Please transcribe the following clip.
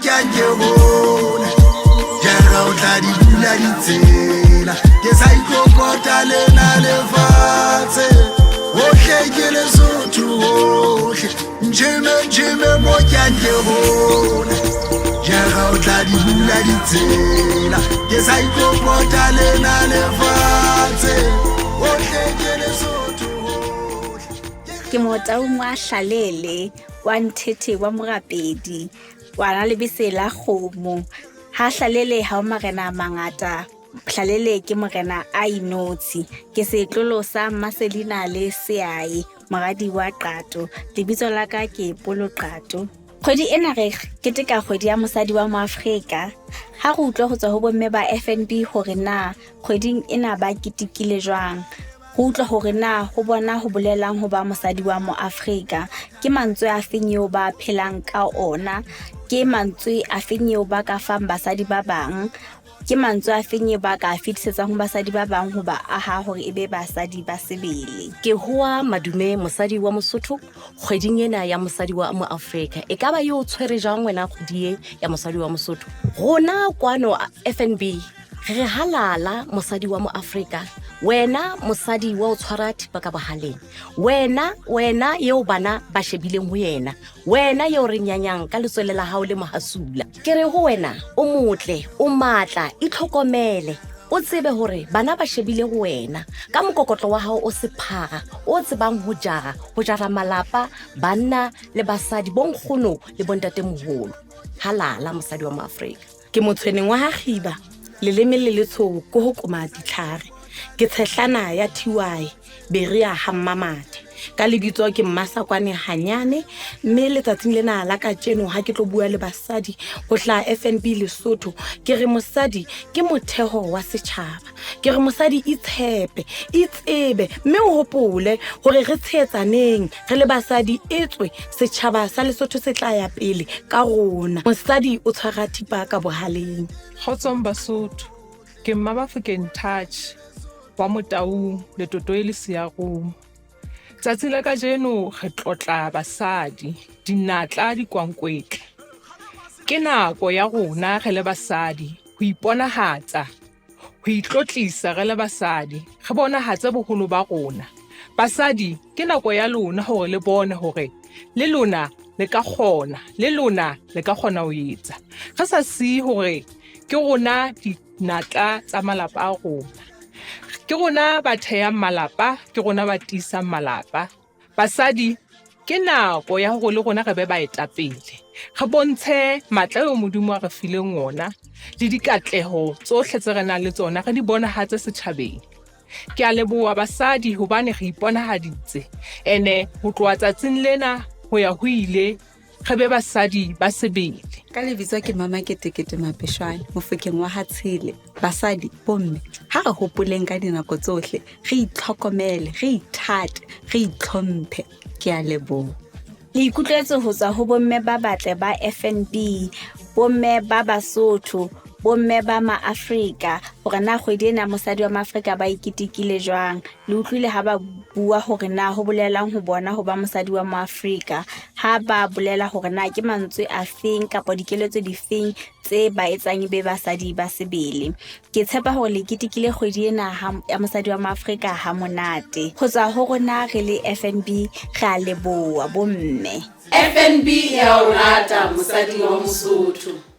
kyang ke hole. Jara o tla di bula ditsela. Ke sa ikokota lena lefatshe. Hohle ke Lesotho hohle. Njeme njeme mo kyang ke hole. Jara o tla di bula ditsela. Ke sa ikokota lena lefatshe. Hohle ke Lesotho hohle. Ke Motaung wa Hlalele wa Nthethe wa Morapedi wa na lebese la kgomo. Ha Hlalele ha o marena a mangata. Hlalele ke morena a inotshi. Ke setlolo sa Maselina le Seae, moradi wa Qato. Lebitso la ka ke Polo Qato. Kgwedi ena re keteka kgwedi ya mosadi wa Moafrika. Ha re utlwa ho tswa ho bomme ba FNB hore na kgweding ena ba ketekile jwang. Ho utlwa hore na ho bona ho bolelang ho ba mosadi wa Moafrika. Ke mantswe a feng eo ba phelang ka ona? Ke mantswe a feng eo ba ka fang basadi ba bang? Ke mantswe a feng eo ba ka fetisetsang ho basadi ba bang ho ba aha hore e be basadi ba sebele? Ke hoa madume mosadi wa Mosotho kgweding ena ya mosadi wa Moafrika. E ka ba yo tshwere jwang wena kgwedi e ya mosadi wa Mosotho? Rona kwano FNB re halala mosadi wa Moafrika. Wena mosadi wa o tshwara thipa ka bohaleng. Wena wena eo bana ba shebileng ho yena. Wena eo re nyanyang ka letswele la hao le mohasula. Ke re ho wena o motle, o matla, itlhokomele. O tsebe hore bana ba shebile ho wena ka mokokotlo wa hao o sephara, o tsebang ho jara, ho jara malapa, banna le basadi, bonkgono le bontatemoholo. Halala mosadi wa Moafrika. Ke motshweneng wa ha Kgiba, leleme le letsho ko ho koma ditlhare. Ke tshehlana ya Thiwae, Beria ha Mmamathe. Ka lebitso ke Mmasakwane Hanyane, mme letsatsing lena la kajeno ha ke tlo bua le basadi ho hlaha FNB Lesotho, ke re mosadi ke motheho wa setjhaba. Ke re mosadi itshepe, itsebe, mme o hopole hore re tshehetsaneng re le basadi, etswe setjhaba sa Lesotho se tla ya pele ka rona. Mosadi o tshwara thipa ka bohaleng. Kgotsong Basotho, ke Mma Bafokeng Touch wa Motaung Letotoe le Searumo. Tsatsi la kajeno re tlotla basadi, dinatla dikwankwetla. Ke nako ya rona re le basadi ho iponahatsa, ho itlotlisa re le basadi, re bonahatse boholo ba rona. Basadi, ke nako ya lona hore le bone hore le lona le ka kgona, le lona le ka kgona ho etsa. Re sa siye hore ke rona dinatla tsa malapa a rona. Ke rona ba thehang malapa, ke rona ba tiisang malapa. Basadi, ke nako ya hore le rona re be baetapele. Re bontshe matla eo Modimo a re fileng ona le dikatleho tsohle tse re nang le tsona, re di bonahatse setjhabeng. Ke a leboha basadi hobane re iponahaditse. Ene ho tloha tsatsing lena ho ya ho ile re be basadi ba sebele. Ka lebitso ke Mama Ketekete Mapeshwane, Mofokeng wa Hatshele. Basadi, bomme, ha re hopoleng ka dinako tsohle, re itlhokomele, re ithate, re itlhomphe. Ke a leboha. Le ikutlwetse ho tswa ho bomme ba batle ba FNB, bomme ba Basotho, bomme ba Maafrika, hore na kgwedi ena mosadi wa Maafrika ba iketekile jwang. Le utlwile ha ba bua hore na ho bolelang ho bona ho ba mosadi wa Moafrika, ha ba bolela hore na ke mantswe a feng kapa dikeletso difeng tse ba etsang be basadi ba sebele. Ke tshepa hore le ketekile kgwedi ena ya mosadi wa Maafrika ha monate. Ho tswa ho rona re le FNB, re a leboha bomme. FNB ya o rata mosadi wa Mosotho.